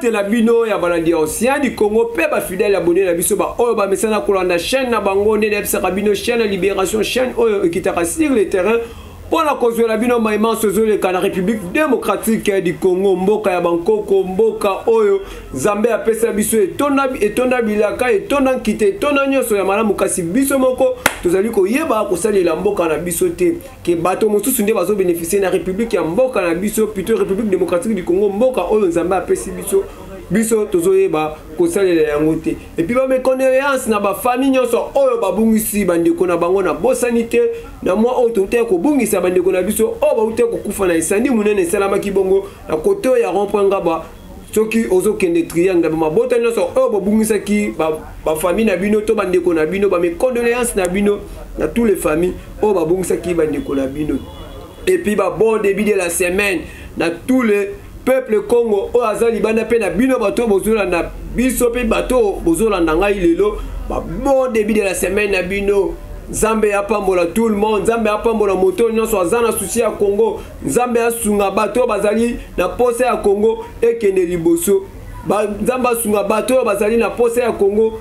Mbote na bino ya balandi ya Océan du Congo mpe ba fidèle abonné na biso ba oyo bamesana kolanda chaîne na bango nde nayebisaka bino chaîne ya libération, chaîne oyo ekitaka sur le terrain mpo na kozwela bino maimanso ezoleka na République démocratique du Congo, mboka ya bankoko, mboka oyo Nzambe apesa biso etonda, etonda bilaka, etonda nkita, etonda nyonso ya malamu, kasi biso moko tozali koyeba kosalela mboka na biso te. Ke bato mosusu nde bazo bénéficier na république ya mboka na biso, plutôt République démocratique du Congo, mboka oyo Nzambe apesi biso, biso tozoyeba kosalela yango te. Et puis ba mes condoléances na bafamille nyonso oyo babungisi bandeko na bango. Na bosani te na mwa oyo toutaki kobungisa bandeko na biso oyo bautaki kokufa na incendie monene esalamaki bongo na côté oyo ya rond-point Ngaba, soki ozokende Triangle. Bamabota nyonso oyo bobungisaki bafamille na bino to bandeko na bino, ba mes condoléances na bino, na tous les familles oyo babungisaki bandeko na bino. Et puis ba bon début de la semaine na tous les peuple Congo oyo aza libanda, mpe na bino bato oyo bozolanda biso, mpe bato oyo bozolanda ngai lelo, ba bon début de la semaine na bino. Nzambe apambola tout le monde, Nzambe apambola moto nyonso aza na souci ya Congo, Nzambe asunga bato oyo bazali na posa ya Congo ekende liboso, Nzambe asunga bato oyo bazali na posa ya Congo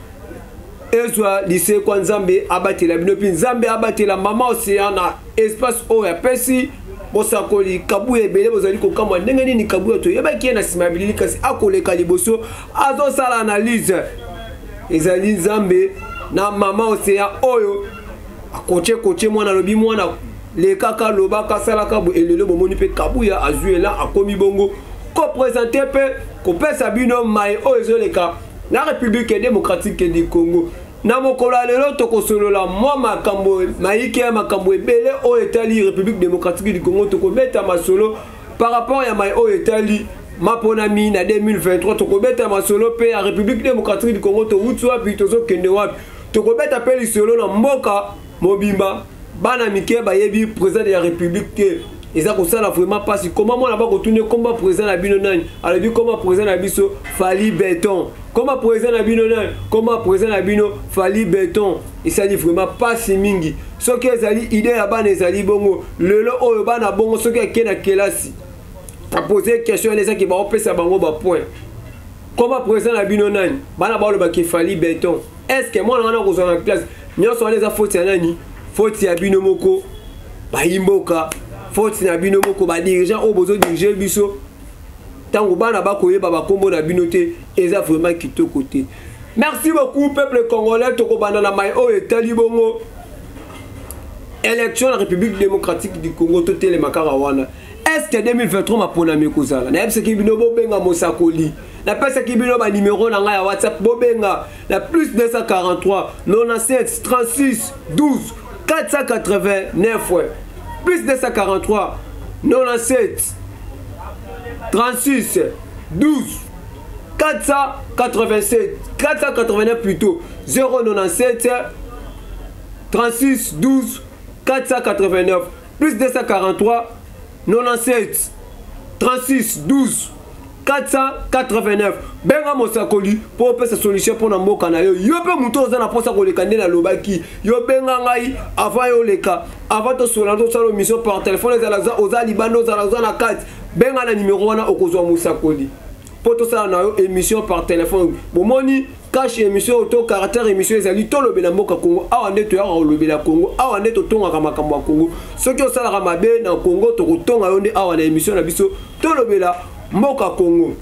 ezwa lisekwa. Nzambe abatela bino, mpe Nzambe abatela mama Océan na espace oyo apesi bosakoli Kabuya. Ebele bozali kokamwa ndenge nini Kabuya toyebaki ye na nsima ya bilili, kasi akoleka liboso azosala analyse. Ezali Nzambe na mama Océan oyo akoche koche mwana, alobi mwana lekaka, alobaka, asalaka boye. Elelo bomoni mpe Kabuya azwi ela, akomi bongo koprésenter mpe kopesa bino mai oyo ezoleka na République démocratique du Congo. Na mokolo ya lelo tokosolola mwa makambo mayike ya makambo ebele oyo etali République démocratique du Congo. Tokobeta masolo par rapport ya mai oyo etali maponami na 2023, tokobeta masolo mpe ya République démocratique du Congo, towuti wapi, tozokende wapi. Tokobeta mpe lisolo na mboka mobimba, bana mike bayebi président de la République te. Eza kosala vraiment mpasi. Koma mwana bakotuni komba président na bino nani, alobi koma président na biso Fali Béton. Koma président na bino nani, koma président na bino Fali Béton. Esali vraiment mpasi mingi. Soki ezali idée ya bana, ezali bongo lelo oyo bana bongo, soki ake na kelasi, apose question wana, ezaki baopesa bango bapoint. Koma président na bino nani, bana balobaki Fali Béton. Est ce que mwana wana kozwa na classe nyonso wana? Eza faute ya nani? Faute ya bino moko bayimboka, faute na bino moko badirigeant oyo bozodiriger biso. Ntango bana bakoyeba bakombo na bino te, eza vraiment kitoko te. Merci beaucoup, peuple congolais. Tokobanda na mai oyo etali bongo élection na République démocratique du Congo. Totelema kaka wana. Est ce que 2023 maponami ekozala? Nayebisaki bino bobenga mosakoli, napesaki bino banimero na ngai ya WhatsApp, bobenga na plus 243 97 36 12 489, plus 243 97 36 12 487, 489 plutôt, 097 36 12 489, plus 243 97 36 12 489. Benga mosakoli mpo opesa solution mpo na mboka na yo. Yo mpe moto oza na mposa koleka, nde nalobaki, yo benga ngai avant yo oleka, avant tosola, tosala émission par téléphone. Ezala oza libanda, ozala oza na kati, benga na nimero wana, okozwa mosakoli mpo tosala na yo émission par téléphone. Bomoni cache émission to caractère émission ezali tolobela mboka Congo. Awa nde toyaka kolobela Congo, awa nde totongaka makambo ya Congo. Soki osalaka mabe na Congo, tokotonga yo nde awa na émission na biso tolobela mboka Congo.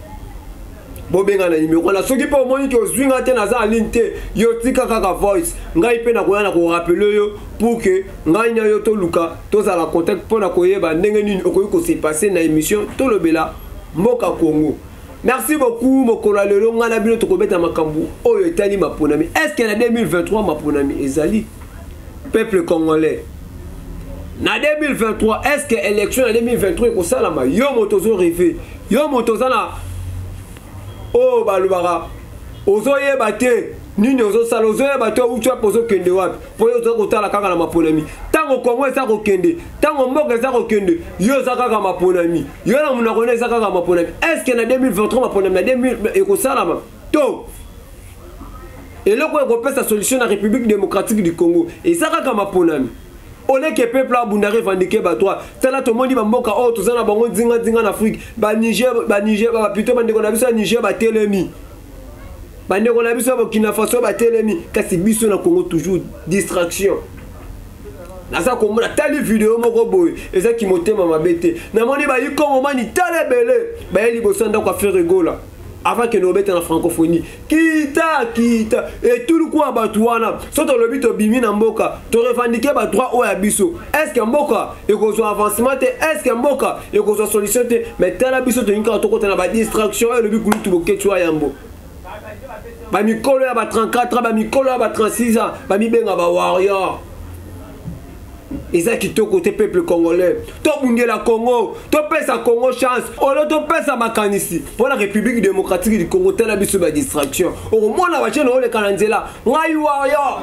Bobenga na nimero wana. Soki mpe omoni ke ozwi nga te, naza en ligne te, yo tika kaka voice, ngai mpe nakoya na korappeler yo pour que ngai na yo toluka tozala contact mpo na koyeba ndenge nini okoki kose passer na émission tolobela mboka Congo. Merci beaucoup. Mokolo ya lelo, ngai na bino tokobeta makambo oyo etali maponami. Est ce que na 2023 maponami ezali? Peuple congolais, na 2023, est ce que élection na 2023 ekosalama? Yo moto ozorêver, yo moto oza na oyo balobaka, ozoyeba te nini ozosala, ozoyeba te outi wapi, ozokende wapi, mpo yo oza kotala kaka na maponami. Ntango Kongo eza kokende, ntango mboka eza kokende, yo oza kaka maponami, yo na monoko wana eza kaka maponami. Est ce que na 2023 maponami na 2000 ekosalama? To eloko ekopesa solution na République démocratique du Congo eza kaka maponami? Oleke peuple abunda revendiquer ba droit. Tala tomoni ba mboka oyo toza na bango nzinga nzinga na Afrique, ba Niger, ba Niger, ba plutôt bandeko na biso ya Niger batelemi. Bandeko na biso ya Burkina Faso batelemi, kasi biso na Congo toujours distraction. Naza komona tali video moko boye eza kimotema mabe te. Namoni ba Kongomani tala ebele baye liboso ya ndako ya Ferre Gola avant kende obeta na francophonie. Kita kita etuluku ya bato wana, so tolobi tobimi na mboka torevendike badroit oyo ya biso, est-ce mboka ekozwa avancement te? Est-ce mboka ekozwa solution te? Mais tala biso tolingi kaka tokota na badistraction oyo elobi kulutu Boketshu ya yambo. Bamikolo ya ba 34 ans, bamikolo ya ba 36 ans bamibenga ba warrior. Eza kitoko te. Peuple congolais, tobundela Congo, topesa Congo chance, olo topesa makanisi mpo na République démocratique du Congo. Tala biso badistraction, okomona bajeune oleka na nzela, ngai warrior,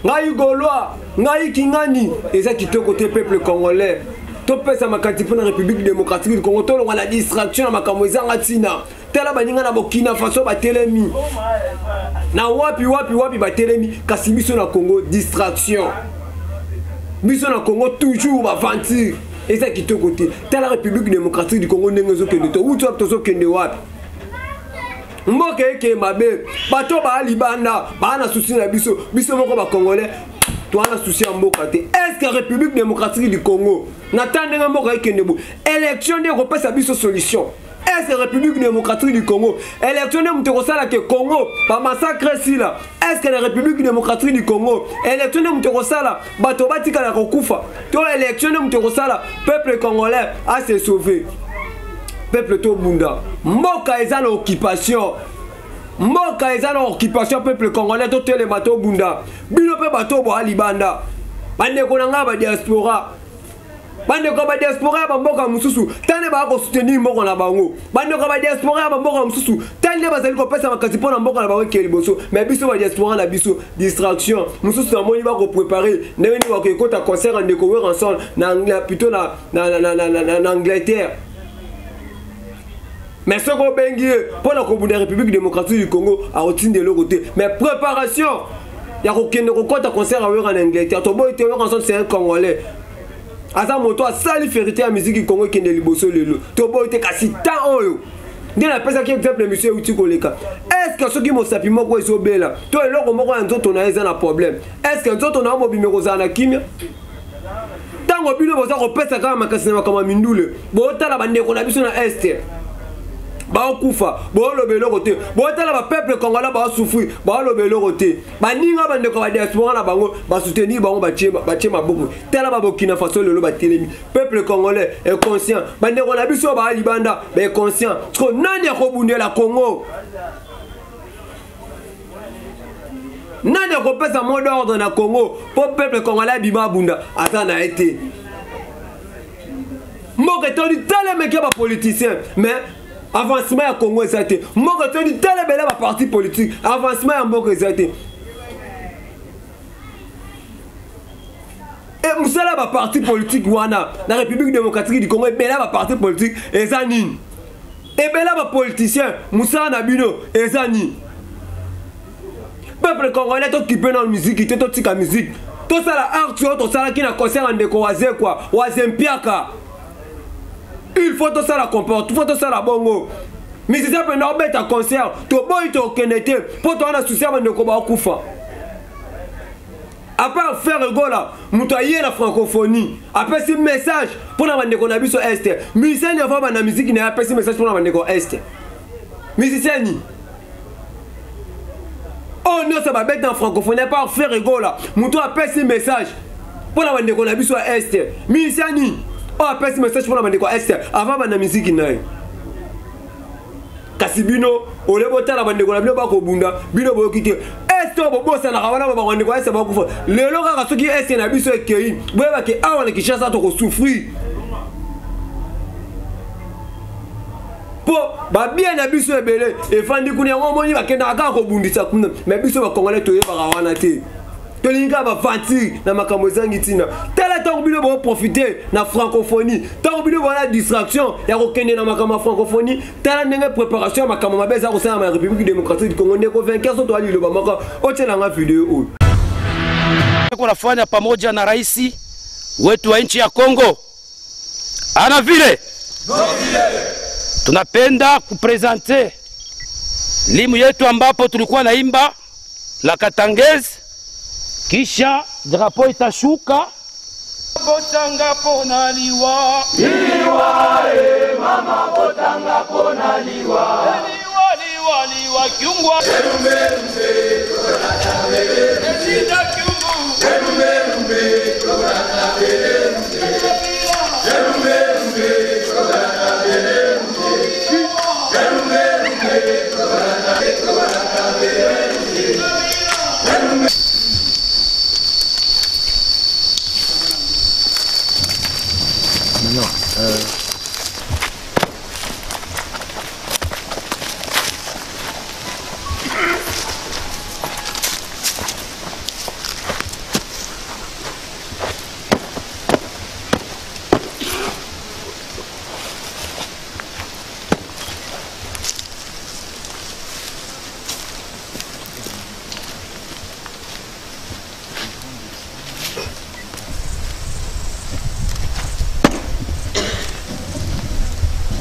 ngai gaulois, ngai kingani. Eza kitoko te. Peuple congolais, topesa makanisi mpo na République démocratique du Congo, tolongwa na distraction na makambo ezanga ntina. Tala baninga na Burkina Faso batelemi na wapi wapi wapi batelemi, kasi biso na Congo distraction, biso na Congo toujours baventure. Eza kitoko te. Tala République démocratique du Congo ndenge ezokende, towuti wapi, tozokende wapi? Mboka eke mabe, bato baa libanda baa na susi na biso, biso moko bacongolais toa na susi ya mboka te. Est ce que République démocratique du Congo na ta ndenge mboka ekende boye, élection nde ekopesa biso solution? Est-ce que République démocratique du Congo, élection nde moto ekosala ke Congo bamassacre esila? Est-ce que la République démocratique du Congo, élection nde moto ekosala bato batikala kokufa, to élection nde moto ekosala peuple congolais a se sauver? Peuple, tobunda, mboka eza na occupation, mboka eza na occupation. Peuple congolais, totelema, tobunda. Bino mpe bato boa libanda, bandeko na ngai badiaspora, bandeko ya badiaspora ya bamboka mosusu, tala nde baya kosoutenir mboka na bango. Bandeko ya badiaspora ya bamboka mosusu, tala nde bazali kopesa makasi mpo na mboka na bango ekee liboso. Mais biso badiaspora na biso distraction mosusu. Namoni bakoprépare ndenge nini bakokota concert ya ndeko Werrason na plutôt na Angleterre. Mais soki obengi ye mpo na kobunda République démocratique du Congo, akotinda eloko te. Mais préparation ya kokende kokɔta concert ya Wera na Angleterre, toboyi te. Werrason, c'est un Congolais, aza moto asali fierté ya musique Congo ekende liboso lelo, toboyi te. Kasi temps oyo nde napesaki exemple, émission euti koleka, est ce que soki mosapi moko ezobela to eloko moko ya nzoto na ye eza na problème, est ce que nzoto na yo mobima ekozala na kimia? Ntango bino boza kopesa kaka makasi na makambo ya mindule, botala bandeko na biso na Est baokufa, booloba eloko te. Botala bapeuple congolais baosouffrir, baoloba eloko te. Baninga bandeko badiaspora na bango basoutenir bango, batie maboko. Tala babokina Faso lelo batelemi. Peuple congolais est conscient, bandeko na biso baa libanda baconscient. Siko nani akobundela Congo? Nani akopesa mot d'ordre na Congo mpo peuple congolais abima abunda? Aza na ye te. Mboka etondi telemeki ya bapoliticien, mais avancement ya Congo eza te. Mboka etondi telebele baparti politique, avancement ya mboka eza te. E mosala ya baparti politique wana na République démocratique du Congo, ebele ya baparti politique eza nini? Ebele ya bapoliticien, mosala na bino eza nini? Peuple congolais, tokipe na musique te, totika musique, tosala art oyo tosalaki na concert ya ndeko Wazekwa Wazempiaka. Il faut tosala comporte, faut tosala bongo. Musicien mpenza obeta concert, toboyi, tokende te mpo toza na susi ya bandeko bakufa. À part Ferre Gola, moto aye na francophonie apesi message mpo na bandeko na biso Est, musicien ni ava banda musique na ye apesi message mpo na bandeko Est, musicien ni oyo nyonso babeti na francophonie, à part Ferre Gola, moto apesi message mpo na bandeko na biso ya Est, musicien nini oyo apesi message mpo na bandeko ya Est avant banda musique na ye? Kasi bino ole botala bandeko na bino bakobunda, bino boyoki te. Est oyo bobosanaka wana, bandeko ya Est bakufa lelo kaka. Soki Est na biso ekei, boyebake awa na Kinshasa tokosouffrir mpo babie na biso ebele efandi kuna. Yango omoni bakendaka kaka kobundisa kuna. Mais biso bacongolais toyebaka wana te, tolingi kaka baventure na makambo ezangi ntina. Tala ntango bino boprofite na francophonie, ntango bino boana distraction ya kokende na makambo ya francophonie, tala ndenge préparation ya makambo mabe eza kosalama ya République démocratique du Congo. Ndeko 24 so toya liloba moko, otielanga video oyo. Nafanya pamoja na rais wetu wa nchi ya Kongo. Ana vile tunapenda kupresente limu yetu ambapo tulikuwa naimba la Katangezi, kisha drapo itashuka botanga pona liwa liwa e mama botanga pona liwa liwa liwa liwa kyungwa Esida kyungu.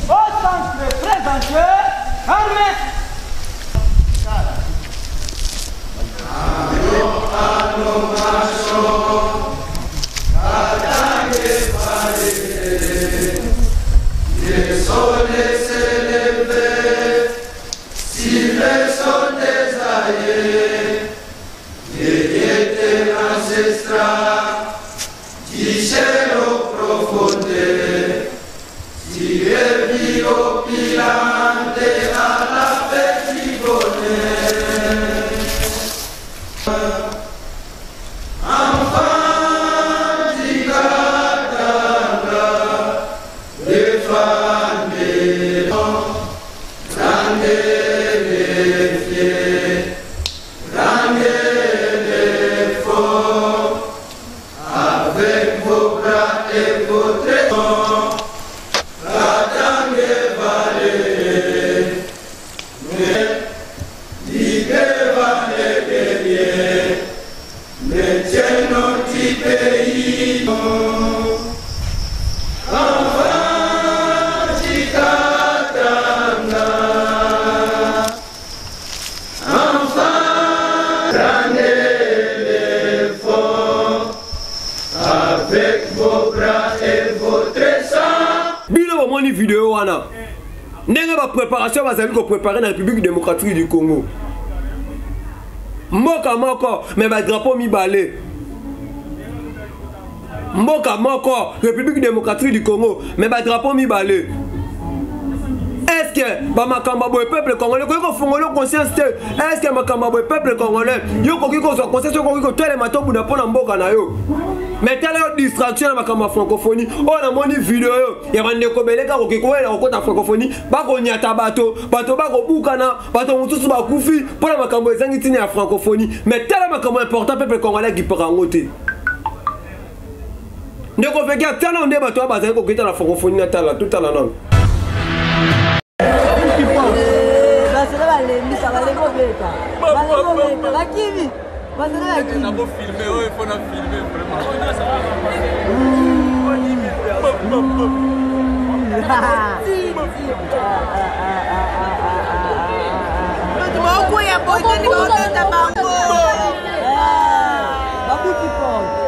Au centre, présentez, armée. Bino bomoni video wana ndenge bapréparation bazali koprépare na République démocratique du Congo, mboka moko me badrapo mibale, mboka moko République démocratique du Congo me badrapo mibale. Est-ce que bamakambo ya boye peuple congolais okoki kofungola conscience te? Est-ce que makambo ya boye peuple congolais yo okoki kozwa conscience, okoki kotelema tobunda mpo na mboka na yo? Mais tala yo distraction na makambo ya francophonie oyo. Namoni video oyo ya bandeko beleka koki koyela kokota francophonie, bakonyata bato, bato bakobukana, bato mosusu bakufi mpo na makambo ezangi ntina ya francophonie. Mais tala makambo important, peuple congolais akipaka yango te. Ndeko feki atala nde bato oyo bazali kokita na francophonie na tala totala nano. Basala balembisa, balembi obeta, balembi obeta, bakimi, basala bakimi. Nakofilme oyo mpo na filme vraiment. Bato baokwea boye tani baobeta bango. Babuki porte,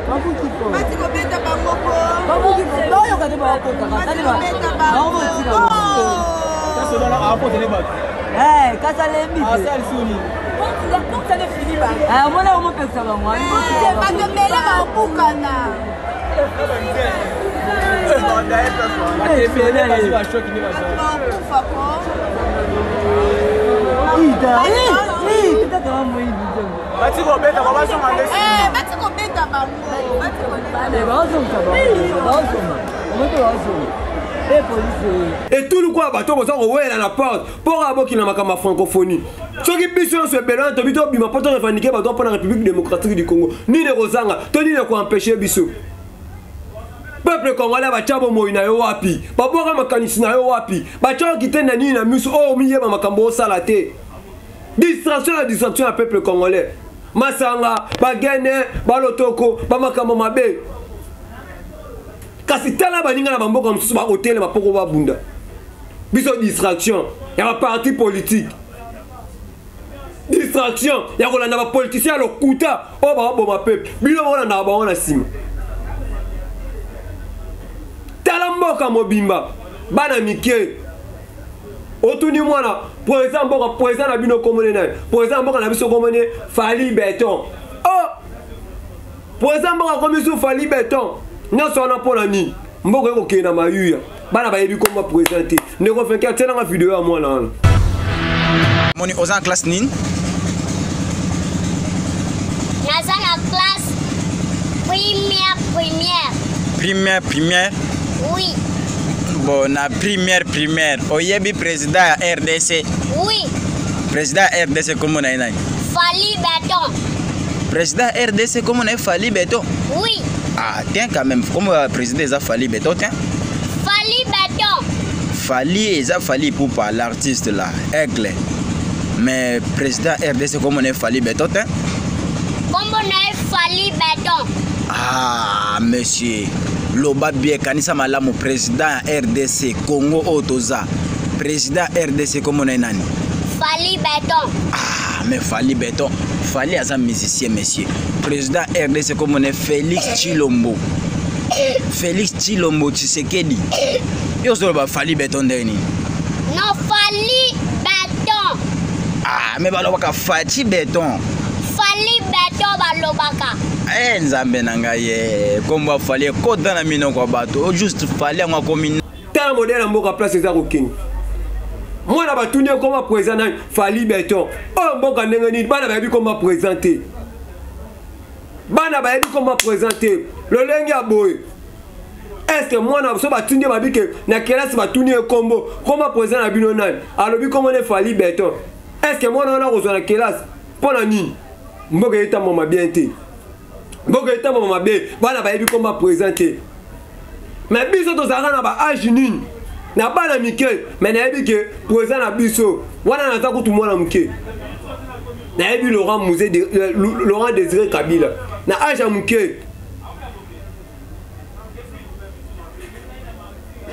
babuki porte. Bati kobeta bango po. Babuki porte, baoyoka te, baokotaka tani baokotika. Kasi alembi te, omona omopekisa bango. Bato ebele baobukana. Bato baokufa po. Bati kobeta babazonga nde. Bati kobeta bango, bati kobeta. Baozongisa bango, baozonga omoto, baozonga e polisi. Etuluku ya bato boza kowela na porte mpo kaka bokina makambo ya francophonie. Soki biso nyonso ebele wana tobi tobima mpo torevandike bato mpo na République démocratique du Congo, nini ekozanga to nini ekoempêche biso? Peuple congolais, batya bomoi na yo wapi? Babwaka makanisi na yo wapi? Batya kitenda nini na miso oyo omiyeba makambo osala te? Distraction na distraction ya peuple congolais, masanga, bagene, balotoko, bamakambo mabe. Kasi tala baninga na bamboka mosusu bakotelema mpo ko babunda. Biso distraction ya baparti politique, distraction ya kolanda bapoliticien ya lokuta oyo bakoboma peuple. Bino bokolandaka bango na nsima. Tala mboka mobimba, bana mike otuni mwana président mboka, président na bino komone nani? Président mboka na biso komone Fally Beton. Oh, président mboka akomi su Fally Beton. Nyonso wana mpo na nini? Mboka ekokende na mayuya, bana bayebi komba président te. Ndeko Fenke, atielanga video ya mwana wana. Moni, oza na classe nini? Naza na classe première primaire. Première primaire? Oui. Bon, na première primaire, oyebi président ya RDC? Oui. Président ya RDC kombo na ye nani? Fally Beton. Président ya RDC kombo na ye Fally Beton? Oui. Ah, tiens quand même, kombo ya président eza Fally Beton, tiens. Fally Beton. Fally eza Fally Ipupa, l'artiste là, aigle. Mais président RDC kombo na ye Fally Beton, tiens. Kombo na ye Fally Beton. Ah, monsieur, loba bien, kanisa malamu, président ya RDC Congo oyo toza. Président RDC kombo na ye nani? Fally Beton. Ah, mais Fally Beton, Fally aza musicien monsieur. Président RDC kombo na ye Félix Tshilombo. Félix Tshilombo Tshisekedi. Yo ozoloba Fally Beton ndenge nini? Non, Fally Beton. Ah, mais balobaka Fatshi Beton. Fally Beton balobaka. Eh, nzambe na ngai ye, kombo ya Fally ekota na minoko ya bato. Juste Fally yango akomi. Tala modèle ya mboka place eza kokende. Mwana batuni ye koma président nani? Fally Beton. Oyo mboka ndenge nini? Bana bayebi koma président te. Bana bayebi koma président te. Lolenge ya boye. Est-ce que mwana so batuni ye babi ke na kelasi batuni ye kombo, koma président na bino nani? Alobi kombo ne Fally Beton. Est-ce que mwana wana akozwa na kelasi? Mpo na nini? Mboka etambwama bien te. Mboka etambwama mabe, bana bayebi koma président te. Mais biso tozalaka na ba âge nini? Na bana mike, mais nayebi ke président na biso wana naza kutu mwana moke. Nayebi Laurent Musée de, Laurent Désiré Kabila na âge ya moke.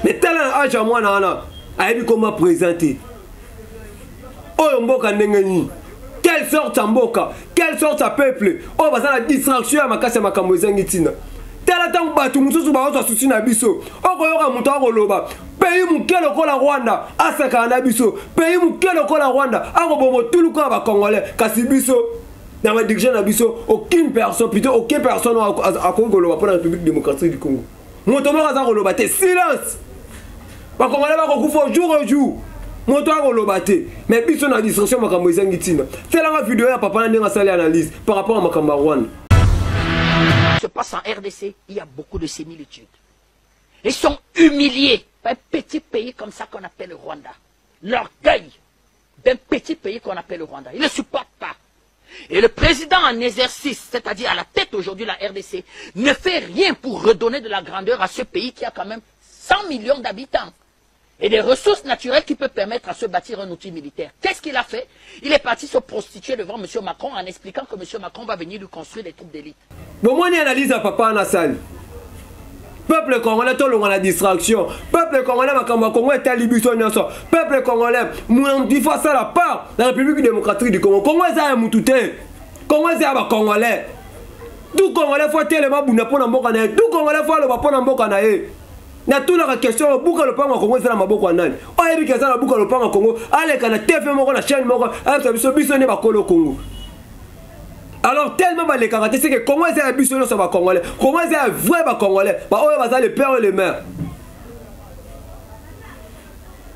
Mais tala na âge ya mwana wana ayebi koma président te. Oyo mboka ndenge nini? Quelle sorte ya mboka? Quelle sorte ya peuple? Oyo baza na distraction ya makasi ya makambo ezangi ntina. Tala ntango bato mosusu bazwa susi na biso. Okoyoka moto akoloba pays moke lokola Rwanda asakana na biso, pays moke lokola Rwanda akoboma otuluka ya ba Congolais. Kasi biso na ba dirigeant na biso, aucune personne, plutôt aucune personne akoki koloba mpo na République démocratique du Congo. Moto moko aza koloba te, silence. Ba Congolais bakokufa jour au jour. Moto akoloba te. Mais biso na distraction makambo ezangi ntina. Tielanga video ya papa na ndenge asali analyse par rapport à makambo ya Rwanda. Se passe en RDC, il y a beaucoup de similitudes. Ils sont humiliés par un petit pays comme ça qu'on appelle le Rwanda. L'orgueil d'un petit pays qu'on appelle le Rwanda. Ils ne supportent pas. Et le président en exercice, c'est-à-dire à la tête aujourd'hui de la RDC, ne fait rien pour redonner de la grandeur à ce pays qui a quand même 100 millions d'habitants et des ressources naturelles qui peuvent permettre à se bâtir un outil militaire. Qu'est-ce qu'il a fait? Il est parti se prostituer devant M. Macron en expliquant que M. Macron va venir lui construire des troupes d'élite. Bon, moi, je analyse à papa Nassal. Peuple congolais, tout le monde a la distraction. Peuple congolais, ma kamba Congo est alibi son nyonso. Peuple congolais, moi, on dit face à la part la République démocratique du Congo. Congo, c'est un moutouté. Congo, c'est un Congolais. Tout Congolais faut tellement bunda pour mboka na ye. Tout Congolais faut le pour mboka na ye. Na tout la question, buka lopango Congo c'est na maboko ya nani? Oyebi ke eza na buka lopango Congo, aleka na TV moko na chaîne moko, ayebisa biso biso nde bakolo Congo. Alors tellement balekaka te, c'est que Congo eza ya biso nyonso ba Congolais. Congo eza ya vrai ba Congolais, ba oyo baza le père et le mère.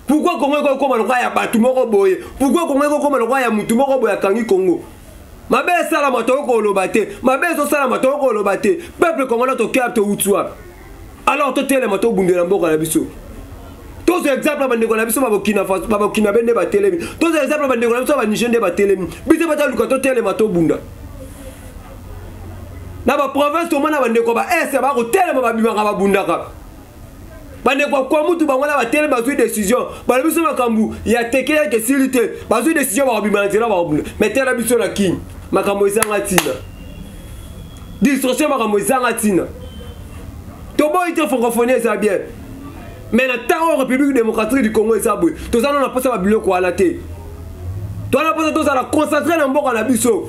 Pourquoi Congo ekokoma lokola ya bato moko boye? Pourquoi Congo ekokoma lokola ya mutu moko boye akangi Congo? Mabe esalama tokoki koloba te, mabe ezosalama tokoki koloba te. Peuple congolais tokeya touti wapi? Alors totelema tobundela mboka na biso. Tozwa exemple ya bandeko na biso ba Burkina Faso, ba Burkina Faso nde batelemi. Tozwa exemple ya bandeko na biso ba Niger nde batelemi. Biso bato luka totelema tobunda. Na ba province tomona bandeko ba Est ba kotelema babimaka babundaka. Bandeko ya Kwamutu bango na batelemi bazwi décision. Balobi biso makambo ya teke ya kesili te. Bazwi décision bakobima na nzela bakobunda. Mais tala biso na Kin. Makambo ezanga ntina. Distraction makambo ezanga ntina. Toboyi te, francophonie eza bien, mais na ntango République démocratique du Congo eza boye, toza nano na mposa babiloko wana te. Toza na mposa tozala concentré na mboka na biso.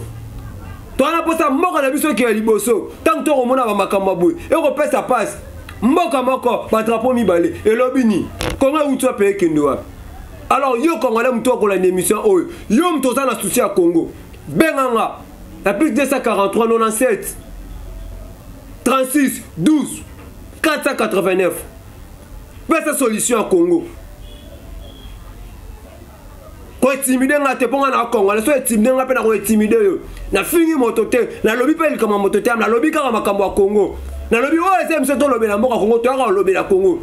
Toza na mposa mboka na biso ekeye liboso. Ntango tokomona bamakambo ya boye, ekopesa mpasi. Mboka moko, badrapeau mibale, elobi nini? Kongo euti wapi, ekende wapi? Alors yo Congolais, moto akolanda émission oyo, yo moto oza na souci ya Congo, benganga na plus 243 97 36 12 489. Pesa solution ya Congo. Kointimider nga te, mpo nga na Congolais. So intimider nga mpe na kointimider yo. Nafingi moto te, nalobi mpe likambo ya moto te, nalobi kaka makambo ya Congo. Nalobi oyo eza émission tolobela mboka Congo. Toyaka kolobela Congo.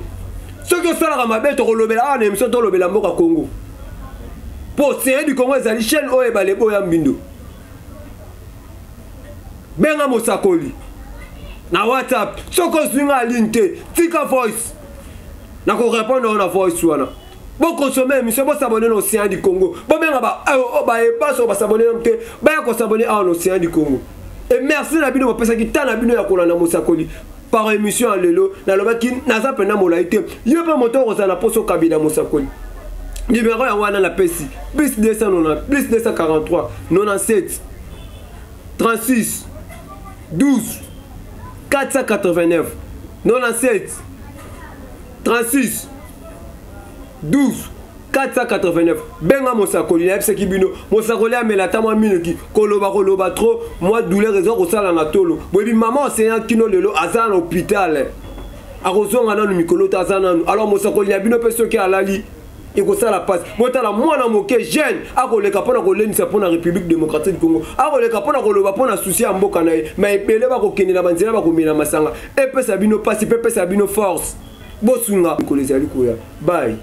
Soki osalaka mabe, tokolobela awa na émission tolobela mboka Congo, mpo Océan du Congo ezali chaîne oyo ebale boya mbindo. Benga mosakoli na WhatsApp. Soki ozwi nga ligne te, tika voice, nakorépondre oyo na voice wana. Boconsommer émission, bos'abonner na Océan du Congo. Bobenga bayeba soki bas'abonner nanu te, baya kos'abonner awa na Océan du Congo. Et merci na bino bopesaki ta na bino ya kolanda mosakoli par émission ya lelo. Nalobaki naza mpena molai te. Yo mpe moto okozala na poso kabila mosakoli, numéro yango wana napesi: plus 290, plus 243 97 36 12 489, 97 36 12 489. Benga mosakoli. Nayebisaki bino, mosakoli amela ata mwa minuki. Koloba koloba trop, mwa douleur eza kosala na tolo. Boyebi mama enseignant kino lelo aza na hôpital, akozonga nanu mikolo te, aza nanu. Alors mosakoli na bino mpe soki alali, ekosala mpasi. Botala mwana moke jeune akoleka mpona kolendisa mpona République démocratique du Congo, akoleka mpona koloba mpona souci ya mboka na ye. Ma ebele bakokende na banzela, bakomela masanga. Epesa bino mpasi mpe epesa bino force. Bosunga, mikolo ezali koya. Bye.